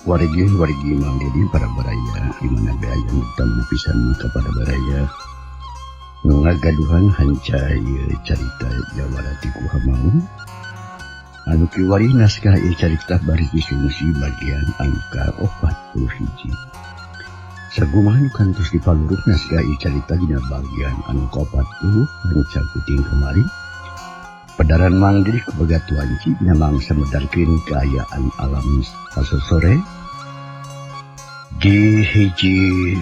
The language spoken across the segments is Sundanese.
Wargi wargi Mang Dedi para baraya di mana be aya nu tamu pisan ka para baraya nu ngagaduhan hanca ieu carita Jawara ti Guha Maung anu kiwari naskah ieu carita baris disungsi bagian anu ka-41. Sakumaha nu kantos dipaluruh naskah ieu carita dina bagian anu ka-40 hanca puting kamari. Pedaran Mang Dedi kubagatuan dina mangsa medarkeun kaayaan alam pasosore di hiji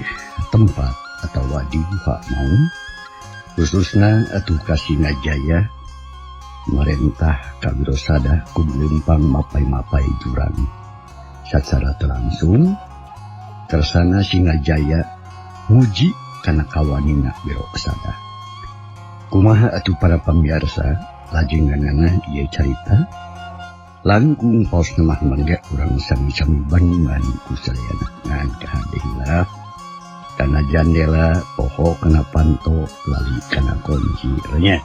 tempat atawa di Guha Maung, khususna atuh ka Singajaya marentah ka Wirosada kudu lempang mapai-mapai jurang. Sacara langsung tersana Singajaya muji kana kawanina Wirosada. Kumaha atuh para pamiarsa lajenganana ieu carita langkung paos mah mangga urang sami-sami bandungan ku sadayana ngan kahade hilap kana jandela poho kana panto lali kana kunci nya.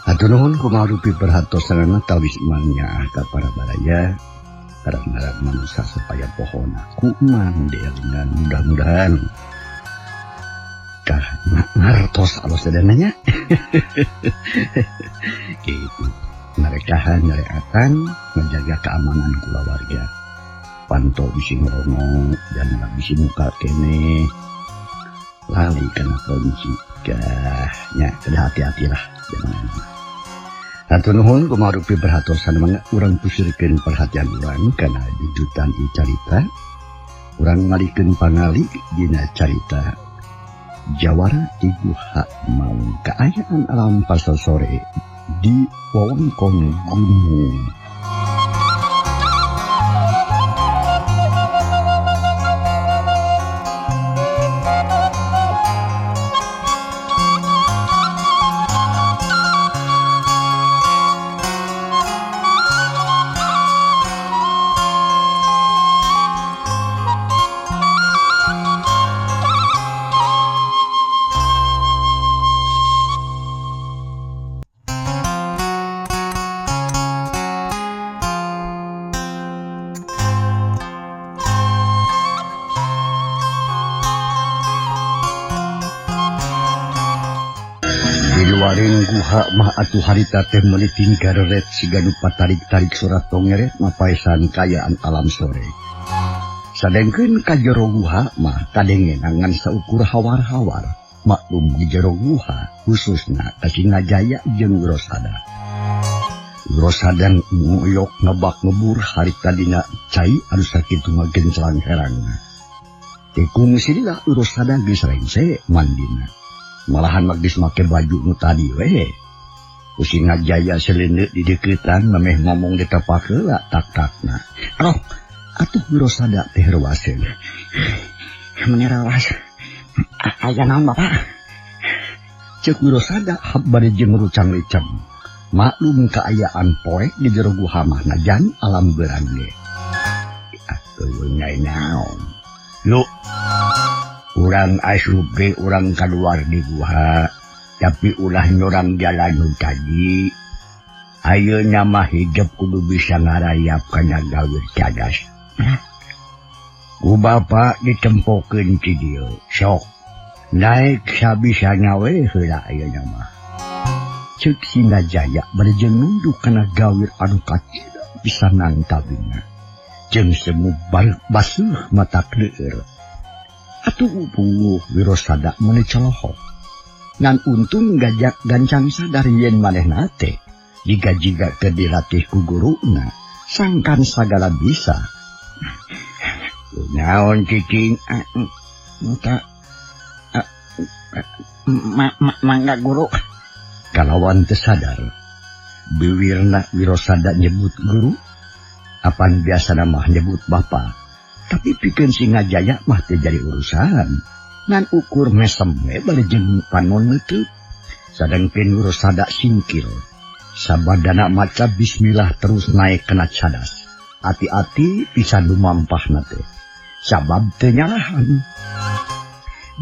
Hatur nuhun kumaha rupi perhatosanana tawis mangnya ka para baraya karang manusia supaya pohona ku mang dielingan mudah-mudahan kah ngartos alus sadananya. Gitu merekahan nyareatan menjaga keamanan kulawarga panto bisi ngerongo dan bisi muka kene lali kana kunci gahnya kedah hati-hati lah jangan. Hatur nuhun kumaha rupi perhatosan mangga urang pusirkeun perhatian urang kana jujutan ieu carita. Urang malikeun pangali dina carita Jawara ti Guha Maung kaayaan alam pasosore di wewengkon gunung. Diluarin guha mah atuh harita teh meuni tingkareret siga nu patarik-tarik surat tongeret mapaesan kaayaan alam sore. Sadengkeun ka jero guha mah kadengenan ngan saukur hawar-hawar. Maklum di jero guha khususna ka Singajaya jeung Wirosada. Wirosada nguyok ngebak ngebur harita dina cai anu sakitu ngagenclang herangna. Tikung silila Wirosada geus rengse mandina. Malahan mah geus make baju nu tadi we. Ku Singajaya seleuneu di deuketan memeh ngomong ditepak heula tak-takna. Aduh, atuh Wirosada teh reuaseun. Meni reuas. Aya naon Bapak? Ceuk Wirosada bari jeung rucang-licem. Maklum kaayaan poek di jero guha mah najan alam beurang ge. Atuh naon. Yuk. Urang asup ge urang kaluar di guha, tapi ulah nyorang jalan nu tadi. Ayeuna mah hidup kudu bisa ngarayap kana gawir cadas. Ku bapa ditempokeun ti dieu. Sok naik sabisana we heula ayeuna mah. Ceuk Singajaya bari jeung nunduk kana gawir anu kacida pisanan tabina. Jeung semu bareuh baseuh mata leueur. Atuh puguh Wirosada meuni colohok. Ngan untung gajak gancang sadar yen manehna teh jiga-jiga keur dilatih ku guruna sangkan sagala bisa. Naon cicing? Mangga guru. Kalawan teu sadar biwirna Wirosada nyebut guru, apan biasana mah nyebut bapa. Tapi pikeun Singajaya mah teu jadi urusan. Ngan ukur mesem we bari jeung panon neuteut. Sadengkeun Wirosada singkil. Sabadana maca bismillah terus naik kana cadas. Ati-ati pisan lumampahna teh. Sabab teu nyalahan.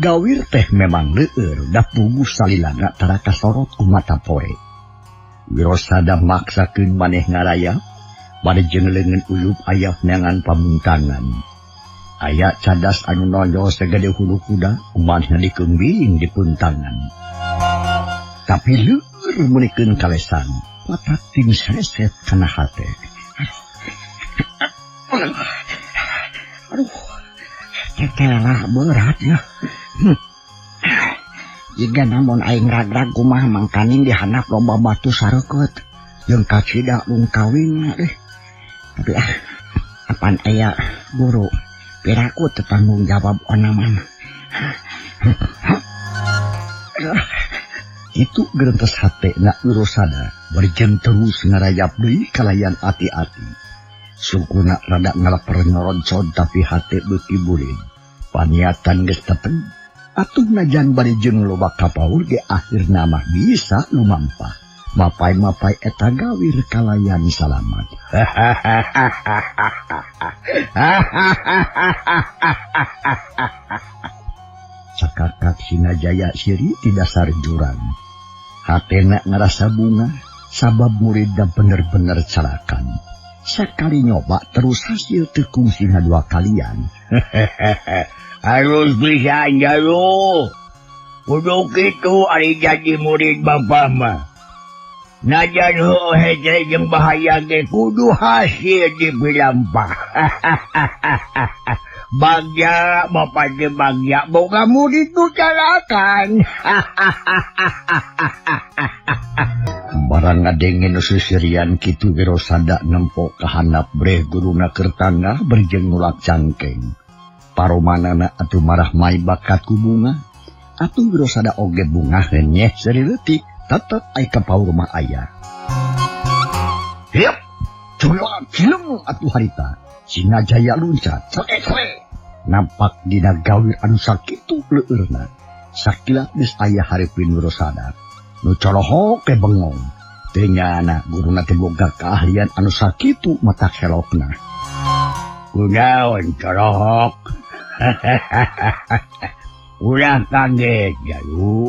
Gawir teh memang leueur da puguh salilana tara kasorot ku mata poe. Wirosada maksakeun maneh ngaraya. Bari jeung leungeun uyup aya neangan pamuntangan. Aya cadas anu nonjol sagede hulu kuda kumanehna dikeumbiing di puntangan. Tapi leur meunikeun kalesan, matak ting sereset kana hate. Aduh, tetelah berat ya. Jika namun aing ragrag kumaha mangkaning dihandap loba batu sareukeut jeung kacida lungkawin deh. Tapi apaan aya guru piraku teu tanggung jawab onaman. Itu gerentes hate na Wirosada berjem terus ngarayap deui kalayan ati-ati. Sukuna rada ngalaper nyoroncod tapi hate beuki burin. Paniatan geus teteg atuh najan bari jeung loba kapaur ge akhirna mah bisa lumampah. Mapai-mapai eta gawir kalayan salamat. Cakakak Singajaya siri di dasar jurang. Hatena ngerasa bunga sabab muridna bener-bener calakan. Sakali nyoba terus hasil teu kungsina dua kalian. Harus bisa jalu. Kudu kitu ari jadi murid bapa mah. Najan heueuh hese jeung bahaya ge kudu hasil dipilampah. Bagja bapa teh bagja boga murid nu calakan. Barang ngadenge nu seserian kitu Wirosada nempo ka handap breh guruna keur tangah berjeng nulak cangkeng. Paromanana atuh marah mai bakat ku bunga. Atuh Wirosada oge bungah nyeh seuri leutik. Tetep ai ka paur mah aya. Hiep, culang cileng atuh harita. Singajaya luncat, coe-coe. Nampak dina gawir anu sakitu leueurna. Sakilat geus aya hareupeun Wirosada. Nu colohok ke bengong. Teu nyana guruna teh boga keahlian anu sakitu matak helokna. Kunaon colohok? Ulah kaget jalu.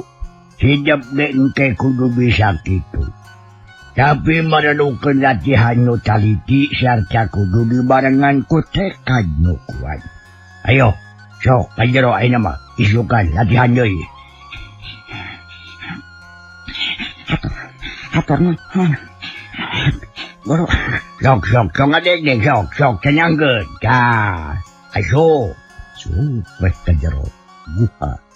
Hidup ge engke kudu bisa kitu. Tapi merelukeun latihan nu taliti sarta kudu dibarengan ku tekad nu kuat. Ayo, sok ka jero ayeuna mah isukan latihan deui. Hatur nuhun. Guru. Sok sok sok ngadeg sok sok cenangkeun. Tah, ayo. Sok weh ka jero guha.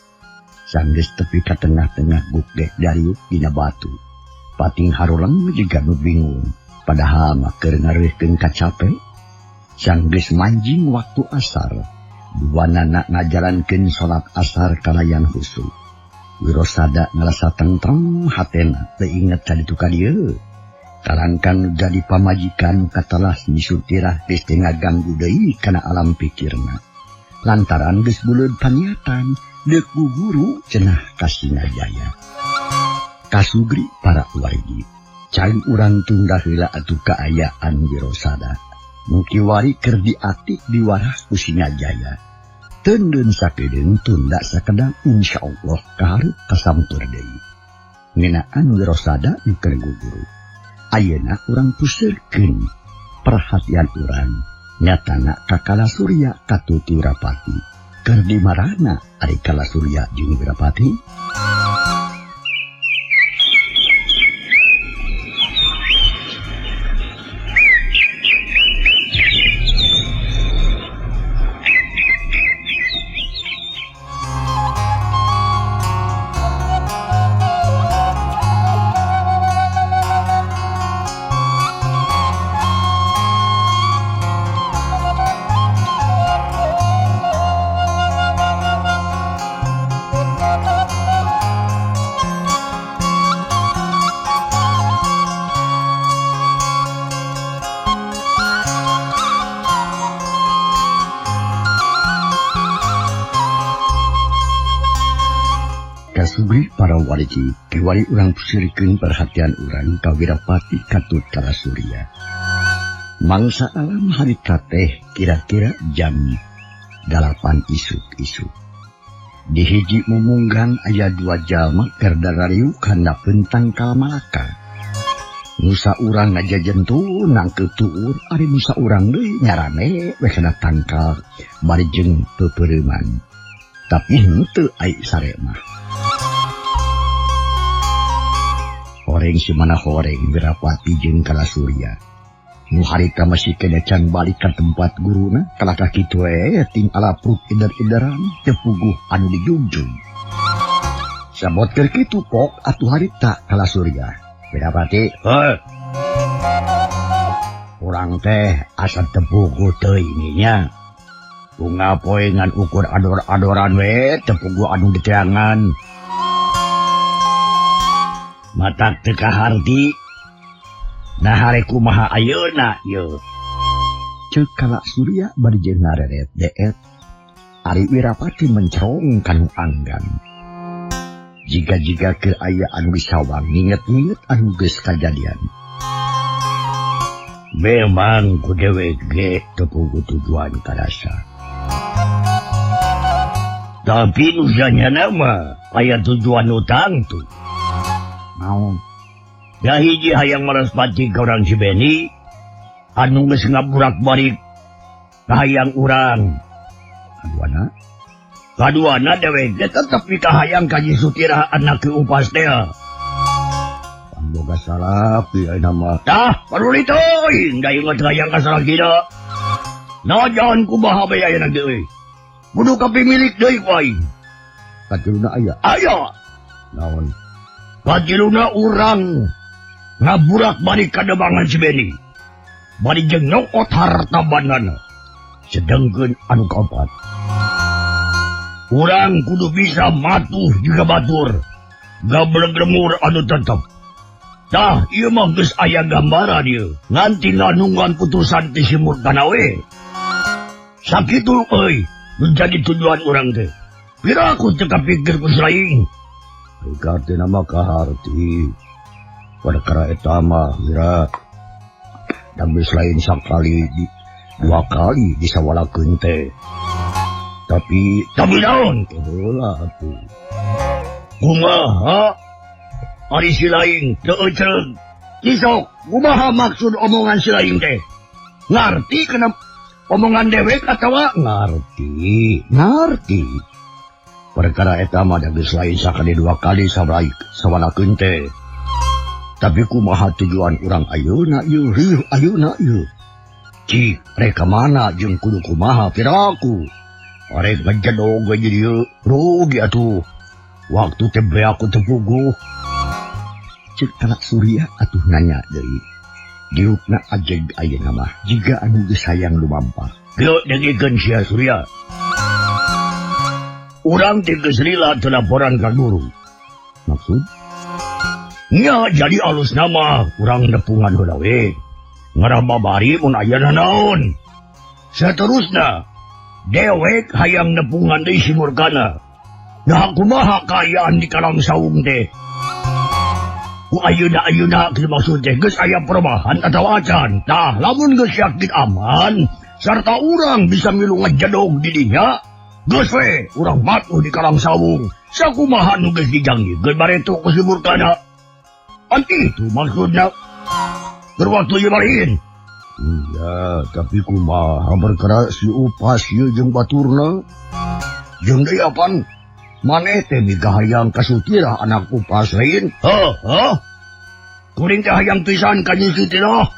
Sanggeus tepi ka tengah-tengah gugdek dariuk dina batu. Pating harulang jiga nu bingung. Padahal mah keur ngareuhkeun kacape. Sanggeus manjing waktu asar. Duanana ngajalankeun salat asar kalayan husu. Wirosada ngarasa tentrem hatena teu inget ka ditu ka dieu. Kalangkan jadi pamajikan katelah nyisutirah geus teu ngaganggu deui kana alam pikirna. Lantaran geus buleud paniatan deuk guru cenah ka Singajaya. Kasugri para wargi. Cai urang tunda heula atuh kaayaan Wirosada. Nu kiwari keur diatik diwarah ku Singajaya. Teundeun sakedeung tunda sakedap insyaallah kahareup kasampeur deui. Ngeunaan Wirosada nu keur guguru. Ayeuna urang puseurkeun perhatian urang nyatana ka Kala Surya katutu Wirapati. Keur di marana ari Kala Surya jeung Wirapati? Kasugri para wargi, kiwari urang pusirikeun perhatian urang ka Wirapati katut Kala Surya. Mangsa alam hari kateh kira-kira jam 8 isuk-isuk. Di hiji mumunggan aya dua jalma keur darariuk handapeun tangkal malaka. Nusa urang ngajajentu nangkeup tuur ari nusa urang deui nyarane we kana tangkal bari jeung peupeureuman. Tapi henteu ai sare mah. Horeng si mana horeng Wirapati jeung Kala Surya. Nu harita masih kene can balik ka tempat guruna kalakah kitu we ting alapruk ider-ideran teu puguh anu dijunjung. Sabot keur kitu pok atuh harita Kala Surya. Wirapati, heuh. Urang teh asa teu puguh teuing nya. Unggal poe ngan ukur ador-adoran we teu puguh anu diteangan. Matak teu kaharti. Nah hare kumaha ayeuna ieu. Ceuk Kala Surya bari jeung ngareret deet. Ari Wirapati mencerong kanu anggan. Jiga-jiga keur aya anu disawang nginget-nginget anu geus kajadian. Memang ku dewek ge teu puguh tujuan karasa. Tapi nu sanyana mah aya tujuan nu tangtu. Naon? Ya hiji hayang maraspati ka urang si Beni anu geus ngaburak-balik kahayang urang. Kaduana? Kaduana dewek ge tetep dikahayang ka Nyi Sutirah anak Ki Upas teh. Boga salaki ayeuna mah. Tah, paduli teuing da inget hayang ka salakina. Najan kumaha bae ayeuna ge euy. Kudu kapimilik deui ku aing. Katiluna aya. Aya. Naon? Katiluna urang ngaburak balik ka debangan si Beni. Bari jeung nyokot harta bandana. Sedengkeun anu kaopat. Urang kudu bisa matuh jiga batur. Gableg-lemur anu tetep. Tah, ieu mah geus aya gambaran ieu. Ngan tinggal nungguan putusan ti si Murtana we. Sakitu euy nu jadi tujuan urang teh. Piraku teu kapikir ku si laing. Ai kartina mah kaharti. Perkara eta mah Wira. Da geus lain sakali di, dua kali disawalakeun teh. Tapi naon teh heula atuh. Kumaha? Ari si laing teu eceug. Isok, kumaha maksud omongan si laing teh? Ngarti kana omongan dewek atawa ngarti? Ngarti. Perkara eta mah da geus lain sakali dua kali sawalakeun teh. Tapi kumaha tujuan urang ayeuna ieu riuh ayeuna ieu? Cik, rek ka mana jeung kudu kumaha piraku? Arek ngejedog we di dieu, rugi atuh. Waktu teh beak ku teu puguh. Ceuk Kala Surya atuh nanya deui. Diukna ajeg ayeuna mah jiga anu geus hayang lumampah. Geus dengikeun sia Surya. Urang teh geus lila teu laporan ka guru. Maksud? Nya jadi alus nama urang nepungan heula we. Ngarah babari mun aya nanaon. Saterusna dewek hayang nepungan deui si Murkana. Nah kumaha kaayaan di Kalang Saung teh? Ku ayeuna-ayeuna kitu maksud teh geus aya perubahan atawa acan. Tah lamun geus yakin aman sarta urang bisa milu ngejedog di dinya, geus we urang matuh di Kalang Sawung. Sakumaha nu geus dijangjikeun bareto ku si Murkana. An itu maksudna. Keur waktu ieu balikin. Iya, tapi kumaha perkara si Upas ieu jeung baturna? Jeung deui apan? Maneh teh migahayang ka Sutirah anak Upas lain? Heuh, heuh. Kuring teh hayang pisan ka Nyi Sutirah.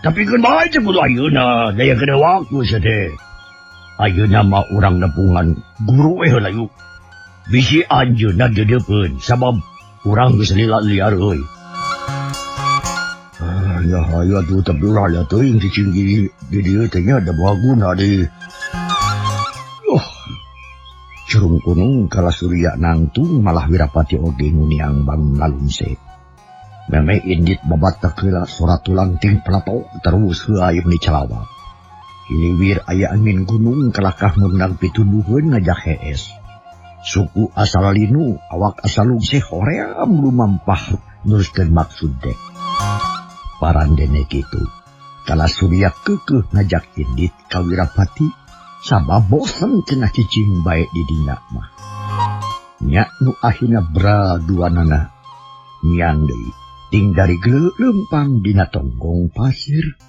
Tapi keun bae teh kudu ayeuna, daya kena waktu sia teh. Ayeuna mah urang nepungan guru we heula yuk. Bisi anjeunna deudeupeun sabab urang geus lila liar euy. Ah, ya hayu atuh tapi ulah aya teuing cicing di dieu teh nya da moal guna deui. Oh. Curung gunung Kala Surya nangtung malah Wirapati oge nguniang bangun lalungse. Memeh indit babat heula sora tulang ting pelatok terus heula ieu meni calawak. Hiliwir aya angin gunung kalakah ngundang pituduheun ngajak hees. Suku asal linu awak asal lungse hoream lumampah neruskeun maksud teh. Parandene kitu. Kala Surya keukeuh ngajak indit ka Wirapati sabab bosen cenah cicing bae di dina mah. Nya nu akhirna bra duanana miang deui. Ting dari lempang dina tonggong pasir.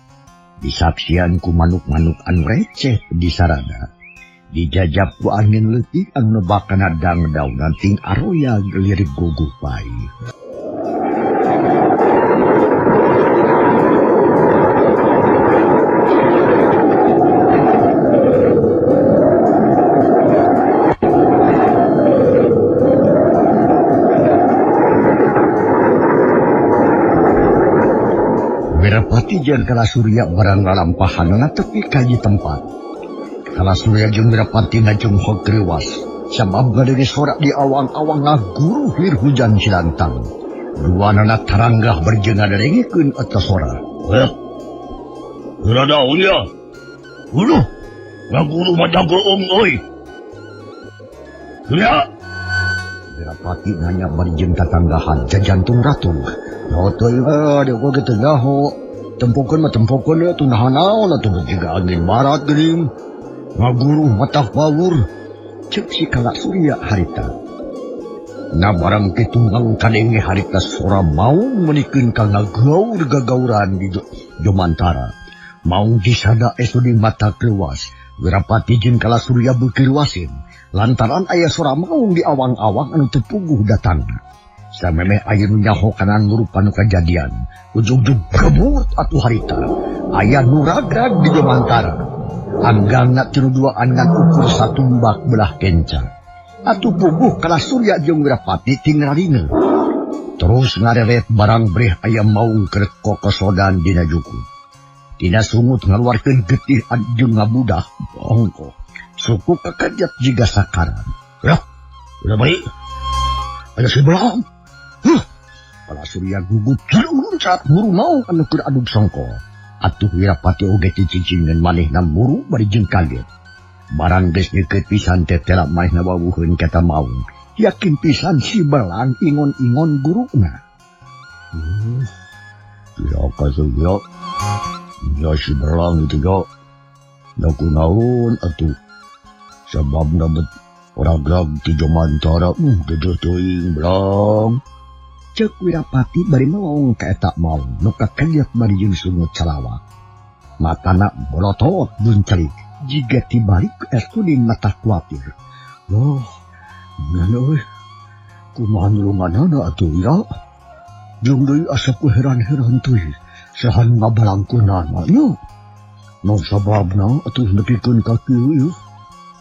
Disaksian ku manuk-manuk anu receh di sarana. Dijajab ku angin leutik anu nebakana dangdaunan ting aroya lirik guguh pai. Wirapati jeung Kala Surya barang lalampahanana tepi ka hiji tempat. Kala Surya jeung Wirapati ngajunghog reuwas, sabab ngadenge sora di awang-awang ngaguruhir hujan silantang. Duanana taranggah berjeng ngadengekeun eta sora. Heh. Heula daun ya. Uluh, ngaguruh mah jagoong euy. Surya. Wirapati nanya bari jeung tatanggahan jajantung ratu. Teuing dia gua kitu nyaho. Tempokeun mah tempokeun atuh naha naon atuh jiga angin barat geuning. Ngaguruh matak pawur. Ceuk si Kala Surya harita. Na barang kitu ngangkadenge harita sora maung menikeun ka ngagaur gagauran di Jomantara. Maung disada esu di mata kreuwas. Wirapati jeung Kala Surya beuki ruasin. Lantaran aya sora maung di awang-awang anu teu puguh datangna. Samemeh aya nu nyaho kana rupa nu kajadian. Ujug-ujug gebut atuh harita. Aya nu ragrag di Jomantara. Anggangna tinu duaan ngan ukur satumbak belah kenca. Atuh puguh Kala Surya jeung Wirapati ting raringe. Terus ngareret barang breh aya maung keur kokosodan dina juku. Tina sungut ngaluarkeun getih jeung ngabudah ongkoh. Suku kakejat jiga sakaran. Yah, udah baik. Ada si belang. Huh. Kala Surya gugup loncat buru maung anu keur adug songko. Atuh Wirapati oge cicicingan manehna muru bari jeung kaget. Barang geus deukeut pisan teh tela manehna wawuheun ka eta maung. Yakin pisan si belang ingon-ingon guruna. Ya ka Surya. Ya si belang itu ya. Da kunaon atuh. Sababna bet ragrag ti Jomantara dedeuh teuing belang. Ceuk Wirapati bari melong ka eta maung nu kakejet bari jeung sungut calawak. Matana bolotot buncelik jiga tibalik estuning mata kuatir. Loh, ngan euy. Kumaha nulunganana atuh ya? Jeung deui asa ku heran-heran teuing saha nu ngabalangkeunana nya. Nu sababna atuh nepikeun ka kieu ieu?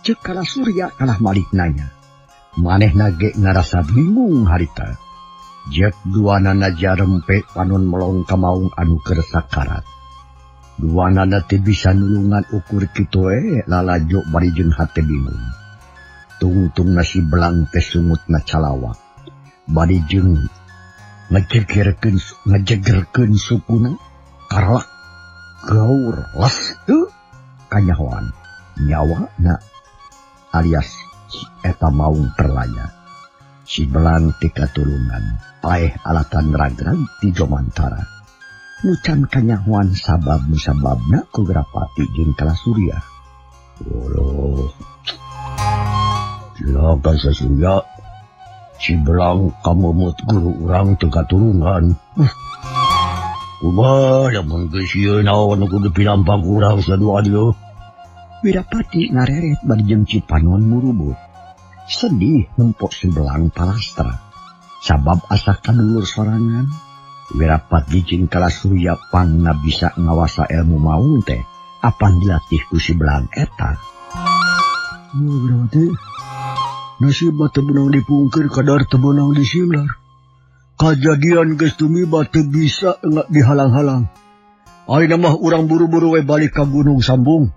Ceuk Kala Surya kalah malik nanya. Manehna ge ngarasa bingung harita. Jek duanana jarempe panon melong ka maung anu keur sakarat. Duanana teu bisa nulungan ukur kitu we lalajo bari jeung hate bingung. Tungtungna si belang teh sungutna calawak. Bari jeung ngajegerkeun sukuna karlak gaur las teu kanyahoan nyawa na alias eta maung perlaya. Si belang teu katulungan paeh alatan ragrag ti Jomantara. Nu can kanyahoan sabab musababna ku Wirapati jeung Kala Surya. Oloh. Cilaka Surya. Si belang kamumut guru urang teu katulungan. Kumaha lamun geus ieu naon nu kudu pilampang urang sadua dieu. Wirapati ngareret bari jeung Cipanon murubut. Sedih nempok si belang palastra. Sabab asa kadulur sorangan. Wirapati jeung Kala Surya pangna bisa ngawasa ilmu maung teh apan dilatih ku si belang eta. Wirapati, nasib teu beunang dipungkir kadar teu beunang disilar. Kajadian geus tumiba teu bisa dihalang-halang. Ayeuna mah urang buru-buru we balik ka Gunung Sambung.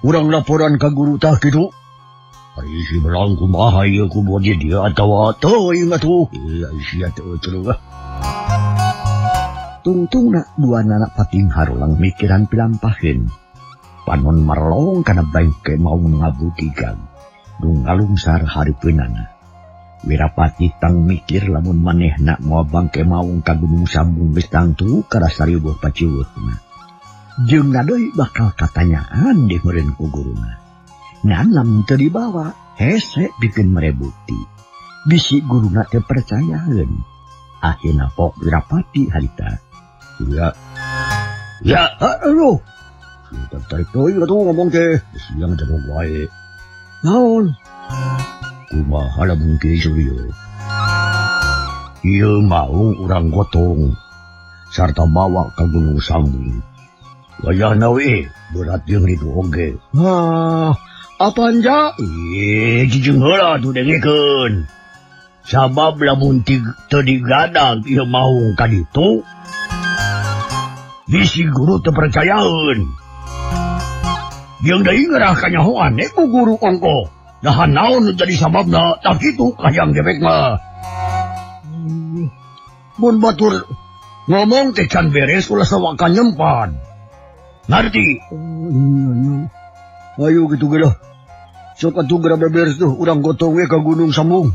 Urang laporan ka guru tah kitu. Ari si belang kumaha ieu ku bodi dia atawa teuing atuh. Ieu sia teu eueuh ah. Tungtungna duanana pating harulang mikiran pilampaheun. Panon marlong kana bangke maung ngabudigan. Nu ngalungsar hareupeunana. Wirapati tang mikir lamun manehna moal bangke maung ka Gunung Sambung geus tangtu karasa riweuh paciweuhna. Jeung deui bakal katanyaan dimeureun ku guruna. Ngan lamun teu dibawa, hese bikin mere bukti. Bisi guruna teu percayaeun. Akhirna pok Wirapati harita. Ya. Ya, aduh. Tarik teuing atuh ngomong teh. Siang jago wae. Naon? Kumaha lamun kieu Surya? Ieu maung urang gotong sarta bawa ka Gunung Sambung. Wayahna we berat jeung ritu oge. Hah, apaan ja? Ih, jijing heula atuh dengekeun. Sabab lamun teu digadang ieu maung ka ditu, bisi guru teu percayaeun. Jeung deui ngerah kanyahoan ku guru ongko. Nah, naon nu jadi sababna tah kitu kahayang dewek mah. Mun batur ngomong teh can beres ulah sawakan nyempan. Ngarti? Oh, iya, iya. Ayo gitu ge lah. Sok atuh geura beberes tuh urang gotong we ka Gunung Sambung.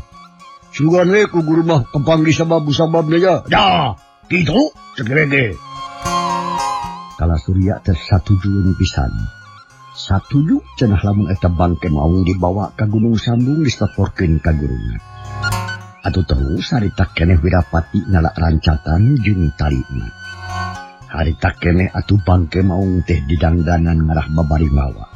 Sugan we ku guru mah kepang di sabab-sababna ya. Dah, kitu cek ge. Kala Surya teh satujueun pisan. Satuju cenah lamun eta bangke maung dibawa ka Gunung Sambung disaporkeun ka guruna. Atuh terus harita keneh Wirapati nala rancatan jeung tarina. Harita keneh atuh bangke maung teh didangdanan ngarah babari mawa.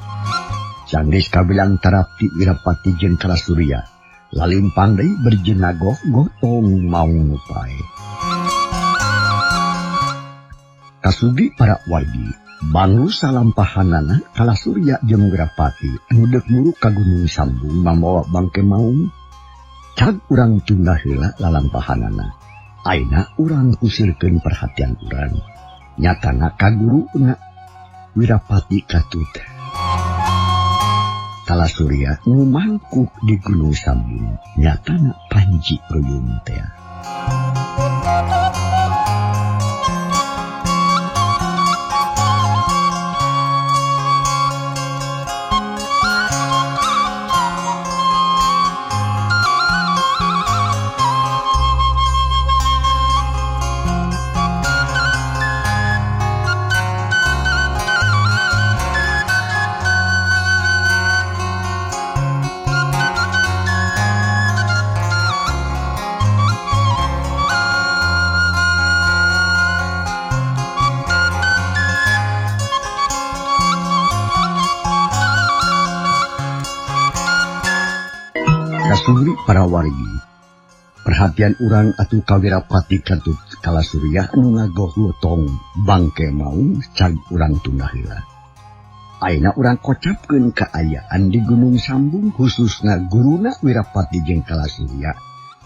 Sanggeus kabilang tarapti Wirapati jeung Kala Surya, lalimpang deui berjenagoh gotong maung nu paeh. Kasugi para wargi, banglu salampahanana Kala Surya jeung Wirapati anu deuk muruk ka Gunung Sambung mambawa bangke maung. Cag urang tunda heula lalampahanana. Ayeuna urang kusirkeun perhatian urang. Nyatana ka guruna Wirapati katut. Kala Surya nu mangkuk di Gunung Sambung, nyatana Panji Ruyung teh. Kasuri para wargi. Perhatian urang atuh ka Wirapati katut Kala Surya anu ngagoh gotong bangke maung cag urang tunda heula. Ayeuna urang kocapkeun kaayaan di Gunung Sambung khususna guruna Wirapati jeung Kala Surya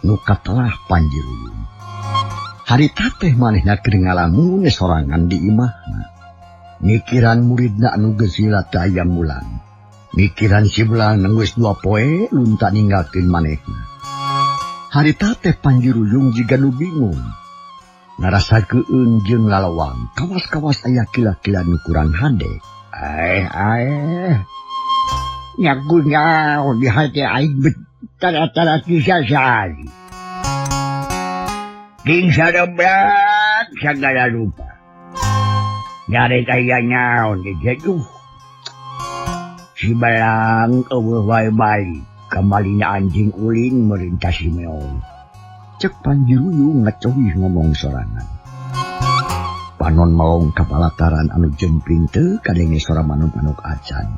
nu katelah Panji Ruyung. Harita teh manehna keur ngalamun sorangan di imahna. Mikiran muridna anu geus lila teu aya mulang. Mikiran si belang geus 2 poe lunta ninggalkeun manehna. Harita teh Panji Ruyung jiga nu bingung. Ngarasa keueung jeung lalawang, kawas-kawas aya kila-kila nu kurang hade. Aeh. Nyagunyaon di hati aing betara-tara kisasari. King sarebat sagala rupa. Nyarek aya nyaon di jeduh. Si belang eueuh wae balik, kambalina anjing ulin merintah si meong. Cek Panji Ruyung ngecowih ngomong sorangan. Panon melong ka palataran anu jempling teu kadenge sora manuk-manuk acan.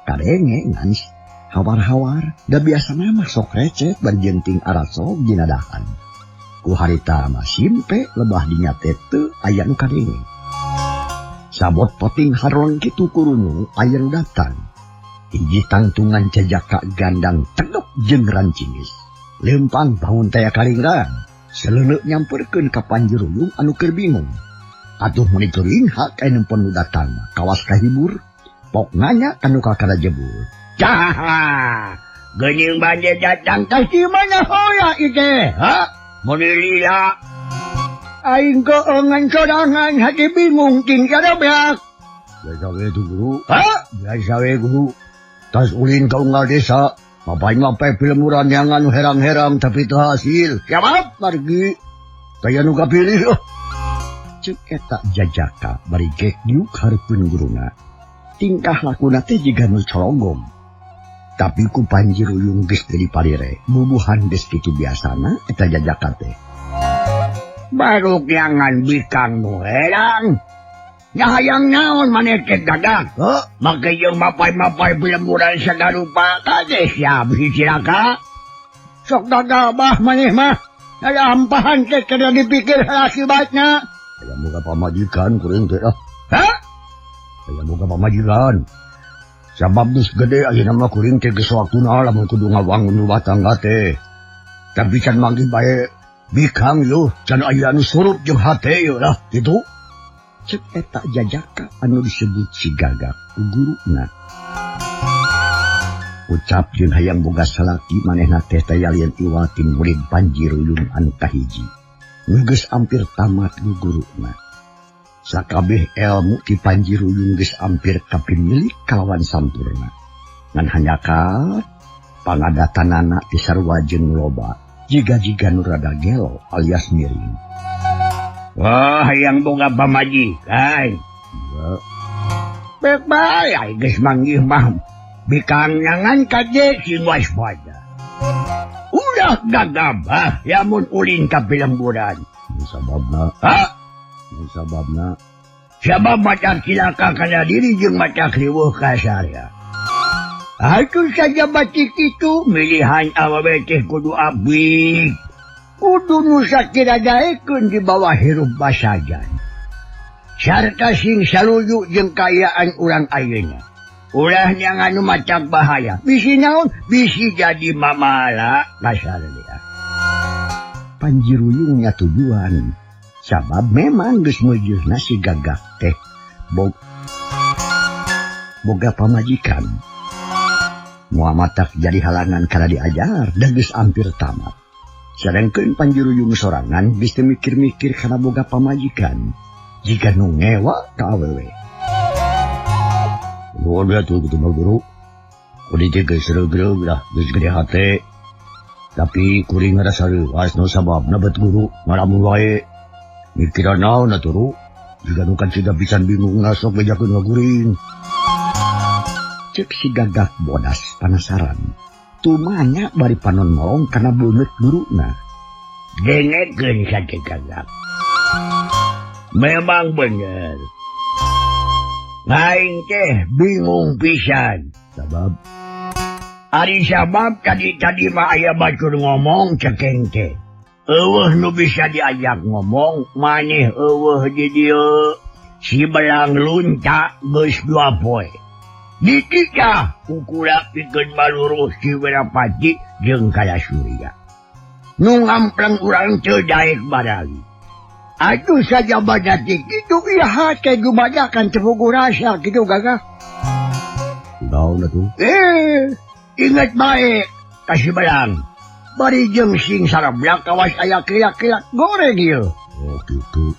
Kadenge ngan hawar-hawar, da biasana mah sok recet bari jenting arasog dina dahan. Ku harita mah simpe lebah dinya teh teu aya nu kadenge. Sabot poting harong kitu kurungu aya nu datang. Hiji tangtungan cajaka gandang tegep jeung rancingis. Lempang bangun taya kalingrang. Seleuleuh nyamperkeun ka Panji Ruyung anu keur bingung. Atuh meuni teuring hak aya nempon nu datang mah. Kawas kahibur, pok nanya kanu kakara jebul. Caha, geuning bade datang ka si mana hoya ieu teh? Ha? Meuni lila. Aing keungan sorangan hati bingung ting karebak. Biasa we tuh guru. Ha? Biasa we guru. Tas ulin ka unggal desa, mapai mapai film urang yang anu herang-herang tapi teu hasil. Siapa? Margi. Kaya nu kapilih. Cek eta jajaka bari gek diuk hareupeun guruna. Tingkah lakuna teh jiga nu cologong. Tapi ku Panji Ruyung geus teu diparire, bubuhan geus kitu biasana eta jajaka teh. Baru kiangan bikang nu herang. Nya hayang naon maneh teh gagak? Heuh, make jeung mapay-mapay pilemburan sagarupa kade sia bisi cilaka. Sok gagabah maneh mah. Aya ampahan teh kada dipikir akibatna. Aya boga pamajikan kuring teh ah. Hah? Aya boga pamajikan. Sabab geus gede ayeuna mah kuring teh geus waktuna lamun kudu ngawangun rumah tangga teh. Tapi can manggih bae bikang yuh can aya anu surut jeung hate yeuh lah kitu. Cek eta jajaka anu disebut si gagak ku guruna. Ucap jeung hayang boga salaki manehna teh tayalieun iwati murid Panji Ruyung anu kahiji. Nu geus ampir tamat ku guruna. Sakabeh ilmu ti Panji Ruyung geus ampir kapimilik kalawan sampurna. Ngan hanjakal pangadatanana ti sarua jeung loba jiga-jiga nu rada gelo alias miring. Wah, hayang boga pamajikan. Bek bae ai geus manggih mah bikang nyangan kaje sing waspada. Ulah gagabah lamun ulin ka pilemburan. Sababna? Hah? Sababna? Sabab maca cilaka kana diri jeung maca riweuh ka sarya. Atuh saja batik itu milihan awewe teh kudu abdi. Kudu nu sakira daekeun di bawah hirup basajan. Sarta sing saluju jeung kaayaan urang ayeuna. Ulah nyangan nu macak bahaya. Bisi naon? Bisi jadi mamala kasarnya. Panji Ruyung nya tujuan. Sabab memang geus meujeuhna si gagak teh boga pamajikan. Moal matak jadi halangan kana diajar dan geus ampir tamat. Sedangkeun Panji Ruyung sorangan geus teu mikir-mikir kana boga pamajikan. Jika nu ngewa ka awewe. Nuhun we atuh kitu mah guru. Kuring teh geus reugreug lah, geus gede hate. Tapi kuring ngarasa leuwas nu sababna bet guru ngalamun wae. Mikiran naon atuh ru? Jiga nu kan siga pisan bingung ngasok bejakeun ka kuring. Cek si gagak bodas penasaran. Tumanya bari panon molong kana beungeut guruna. Dengekeun saja gagak. Memang bener. Aing teh bingung pisan. Sabab? Ari sabab tadi-tadi mah aya batur ngomong cekeng teh. Eueuh nu bisa diajak ngomong maneh eueuh di dieu. Si belang lunta geus 2 poe. Ditikah kukula pikeun maluruh si Wirapati jeung Kala Surya. Nu ngampleng urang teu daek barali. Atuh saja badati kitu ieu hate gumadakan teu bogo rasa kitu gagah. Naon atuh? Ingat bae ka si belang. Bari jeung sing sarablak kawas aya kilak-kilak goreng ieu. Oh kitu.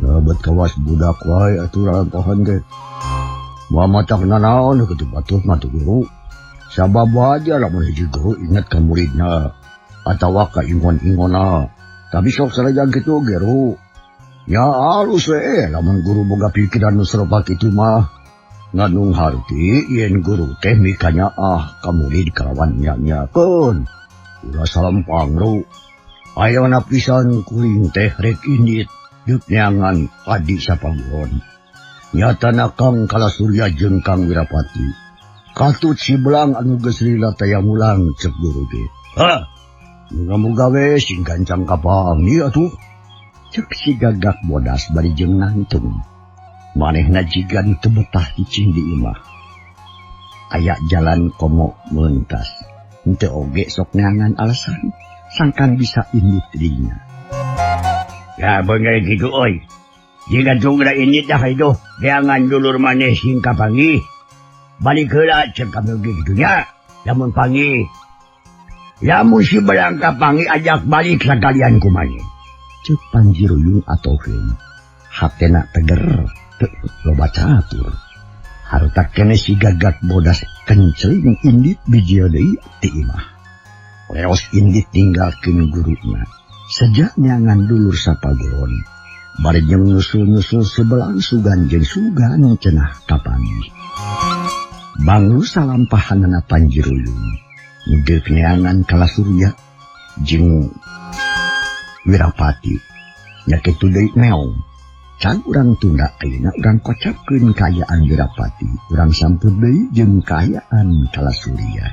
Nah bet kawas budak wae atuh lampahan teh. Moal matak nanaon kitu batur mah teu guru. Sabab wae lamun hiji guru ingat ka muridna atawa ka ingon-ingonna. Tapi sok sarajan kitu ge ru. Ya alus we lamun guru boga pikiran nu serupa kitu mah. Nganung harti yen guru teh mikanya ah ka murid kalawan nya-nyakeun. Ulah salempang ru. Ayeuna pisan kuring teh rek indit deuk neangan adi sapaguron. Nyatana Kang Kala Surya jeung Kang Wirapati. Katut si belang anu geus lila taya mulang cek guru ge. Hah? Muga-muga we sing gancang kapanggih atuh. Cek si gagak bodas bari jeung nangtung. Manehna jiga teu betah cicing di imah. Aya jalan komo meuntas. Henteu oge sok neangan alasan sangkan bisa indit dirinya. Ya bener kitu euy. Jika tunggu ini dah itu, jangan dulur maneh sing kapanggih. Balik heula cek kapanggih kitu nya. Lamun panggih. Lamun si belang kapanggih ajak balik sakalian ku maneh. Cek Panji Ruyung atoheun. Hatena teger, teu loba catur. Harta kene si gagak bodas kenceling indit bijil deui ti imah. Leos indit ninggalkeun guruna. Sejak nyangan dulur sapagoron. Bari jeung nyusul-nyusul sebelang sugan jeung sugan cenah kapanggih. Banglu salampahanana Panji Ruyung. Deuk neangan Kala Surya jeung Wirapati. Nya kitu deui meong. Can urang tunda ayeuna urang kocapkeun kaayaan Wirapati, urang sampeu deui jeung kaayaan Kalasurya.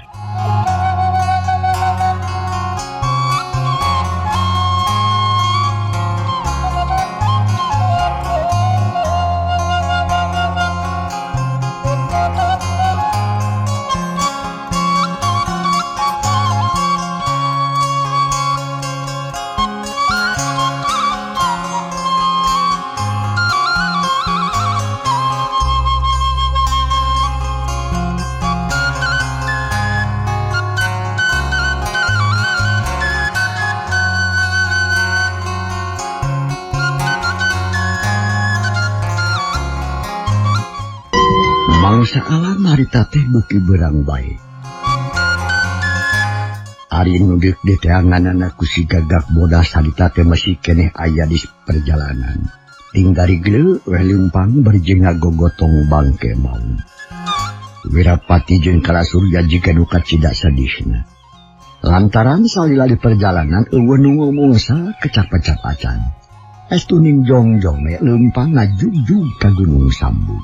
Mangsa alam harita teh beuki beurang bae. Ari nu deuk diteanganana ku si gagak bodas harita teh masih keneh aya di perjalanan. Tinggal geuleuh weh leumpang bari jeung ngagogotong bangke maung. Wirapati jeung Kalasurya jiga nu kacida sedihna. Lantaran salila di perjalanan eueuh nu ngomong sakecap-kecap acan. Estu ning jongjong we leumpang ngajugjug ka Gunung Sambung.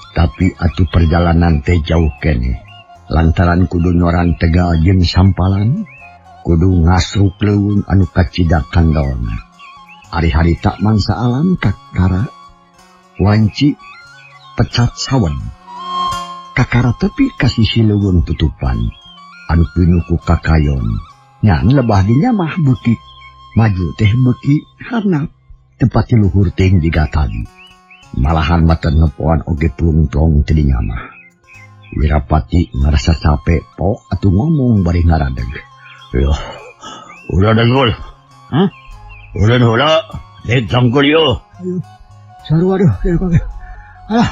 Tapi atuh perjalanan teh jauh keneh. Lantaran kudu nyorang tegal jeung sampalan, kudu ngasruk leuweung anu kacida kandolna. Ari harita mangsa alam kakara wanci pecat sawen. Kakara tepi ka sisi leuweung tutupan anu pinuh ku kakayon. Ngan lebah dinya mah beuki maju teh beuki handap tempat luhur teh jiga tadi. Malahan mata nepoan oge plungplong teu dinyamah. Wirapati ngarasa capek pok atuh ngomong bari ngaradeg. Yo, ulah dengul. Hah? Ulah heula, deuk cangkul yo. Ayo, sarua deuh, deuk kage. Alah,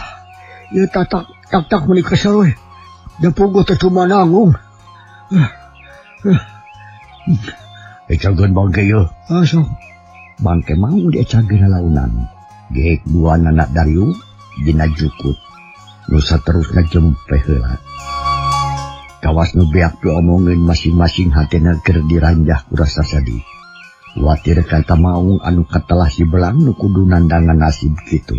ieu tatak tak-tak meuni kesel we. Da puguh teh cuma nanggung. Ecageun bangke yo. Ah, sok. Bangke mau diecageun launan. Geek dua nanak dariu dina jukut. Nu saterusna jempe heula. Kawas nu beak diomongin masing-masing hatena keur diranjah ku rasa sedih. Watir kata maung anu katelah si belang nu kudu nandangan nasib kitu.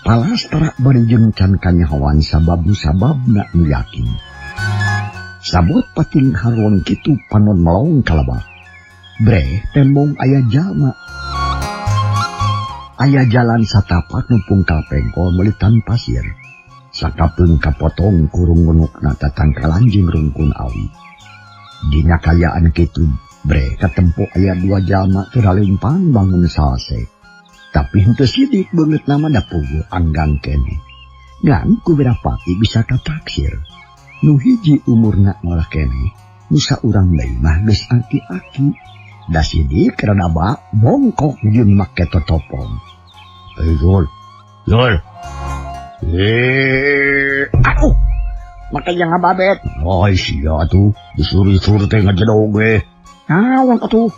Palas tarak bari jeung can kanyahoan sabab-sababna nu yakin. Sabot pating haruan kitu panon melong kalabak. Bre tembong aya jalma. Aya jalan satapak nu pungkal pengkol meulitan pasir. Sakapeung kapotong kurung ngunukna tatangkalan jeung rungkun awi. Dina kayaan kitu bre katempo aya dua jalma keur lempang bangun salse. Tapi henteu sidik beungeut nama da puguh anggang keneh. Ngan ku Wirapati bisa kataksir. Nu hiji umurna ngora keneh, nu saurang deui mah geus aki-aki. Da sidik rada bongkok jeung make totopong. Hey, Yol. Yol. Aduh, make jeung ngababet. Ai sia atuh, disuruh-suruh teh ngajedog we. Naon atuh?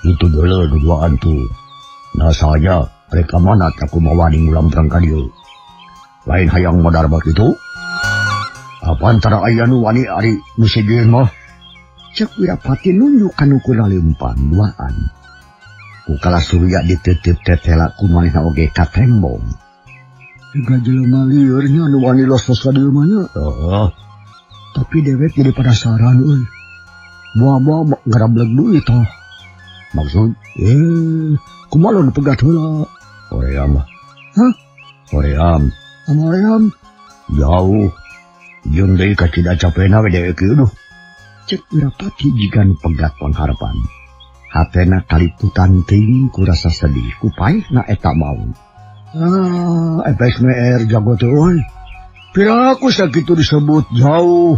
Itu deuleu duaan tuh. Nah saja, rek ka mana teh aku mawa ngulamprang ka dieu. Lain hayang modar bakitu. Apa antara aya nu wani ari nu sieun mah? Cek Wirapati nunjuk ka nu lempang duaan. Ku Kalasurya ditetep tetela ku manehna oge katembong. Jiga jelema lieur nya nu wani los-los ka dieu mah nya. Heeh. Tapi dewek jadi penasaran euy. Moal-moal ngarablek duit tah. Maksud? Kumaha nu pegat heula? Hoream. Hah? Hoream. Hoream. Jauh. Jeung deui kacida capena we dewek ieu duh. Cek Wirapati jiga nu pegat pangharapan. Hatena kaliputan teuing ku rasa sedih ku paehna eta maung. Ah, FSMR jago teh euy. Piraku sakitu disebut jauh.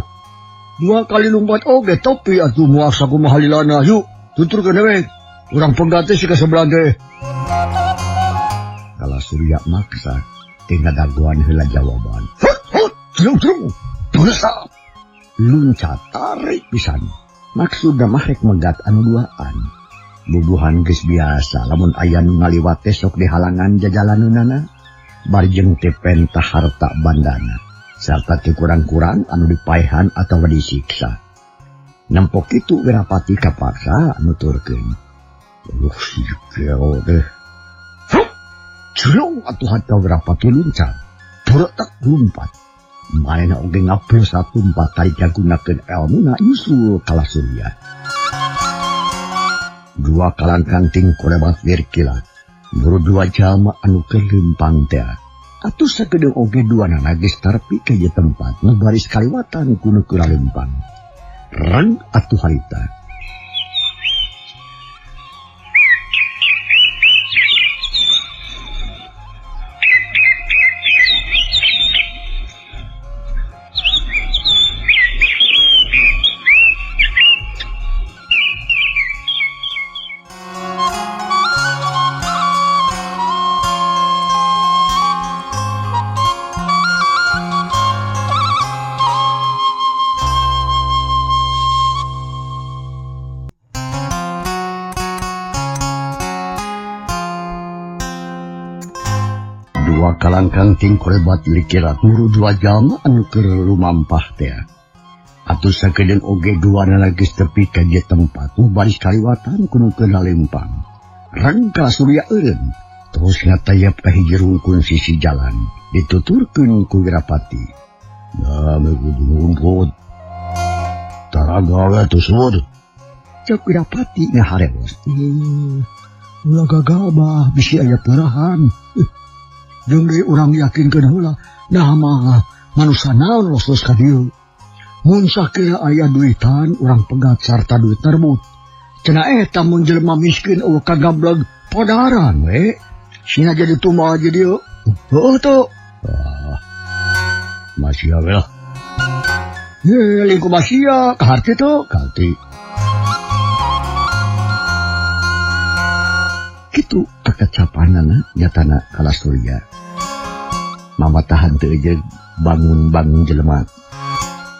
Dua kali lompat oge topi atuh moal sakumaha lilana. Yuk, tuturkeun we. Urang pegat teh si ka sebelah teh. Kalasurya maksa teh ngadagoan heula jawaban. Hut, hut, jerung, jerung. Dosa. Luncat tarik pisan. Maksudna mah rek megat anu duaan. Bubuhan geus biasa lamun aya nu ngaliwat teh sok dihalangan jajalaneunana. Bari jeung teh pentah harta bandana. Sarta teu kurang-kurang anu dipaehan atawa disiksa. Nempok kitu Wirapati kapaksa nuturkeun. Si gelo deh. Jelong atuh hata Wirapati luncat. Beretak lumpat. Manehna oge ngapel satumpat kali jagunakeun elmuna nyusul Kalasurya. Dua kalangkang tingkolebat wirkilat. Nuru dua jalma anu keur leumpang teh. Atuh sakedeung oge duanana geus tarpi ka ieu tempat nu baris kaliwatan ku nu keur leumpang. Reng atuh harita. Dua kalangkang tingkolebat likirat muru dua jalma anu keur lumampah teh. Atuh sakedeung oge duanana geus tepi ka ieu tempat nu baris kaliwatan ku nu keur lalempang. Reng Kalasurya eureun terus ngatayap ka hiji rungkun sisi jalan dituturkeun ku Wirapati. Nah, kudu ngumput. Tara gawe tusur. Cek Wirapati ngaharewos. Ulah gagabah bisi aya perahan. Jeung deui urang yakinkeun heula, nah mah manusa naon los-los ka dieu. Mun sakira aya duitan urang pegat sarta duit terbut. Cenah eta mun jelema miskin eueuh kagableg podaran we. Sina jadi tumbal aja dieu. Heueuh teu. Ah. Masih we lah. Ye lingkup masia kaharti teu, kaharti. Kitu kakecapanana nyatana Kalasurya. Mama tahan teu jeung bangun-bangun jelema.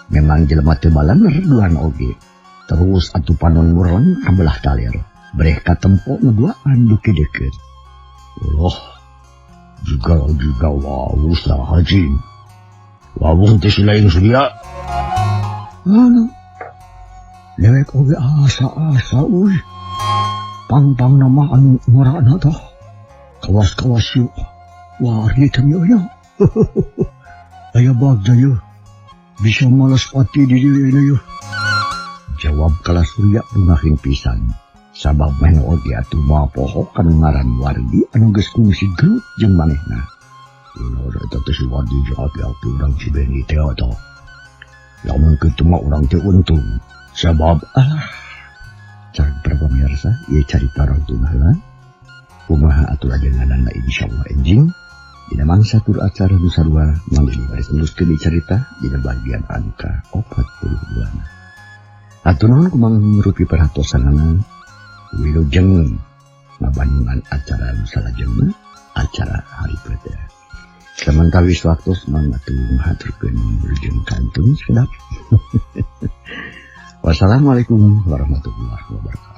Memang jelema teu balener duan oge. Terus atuh panon murleng kabelah kaler. Breh katempo nu duaan duki deukeut. Loh, juga wawuh saha cing. Wawuh teh si lain Surya. Anu, dewek oge asa-asa euy. Pang-pang nama anu ngorana tah. Kawas-kawas yuk. Warni teh nya. Aya bagja yeuh. Bisa malas pati di dieu yeuh. Jawab Kalasurya bungahin pisan. Sabab meh oge atuh moal poho kanu ngaran Wardi anu geus kungsi gelut jeung manehna. Ulah eta teh si Wardi jeung aki-aki urang Cibeni teh atuh. Lamun kitu mah urang teh untung. Sabab alah. Cari para pemirsa, ieu carita rangtuna heula. Kumaha atuh ajenganana insyaallah enjing. Dina mangsa tur acara nu sarua mangga baris teruskeun carita dina bagian angka 42. Hatur nuhun kumang rupi perhatosanana. Wilujeng ngabandungan acara nu salajengna acara hari pete. Samentawis waktu mangga atuh ngahaturkeun wilujeng kantun sedap. Wassalamualaikum warahmatullahi wabarakatuh.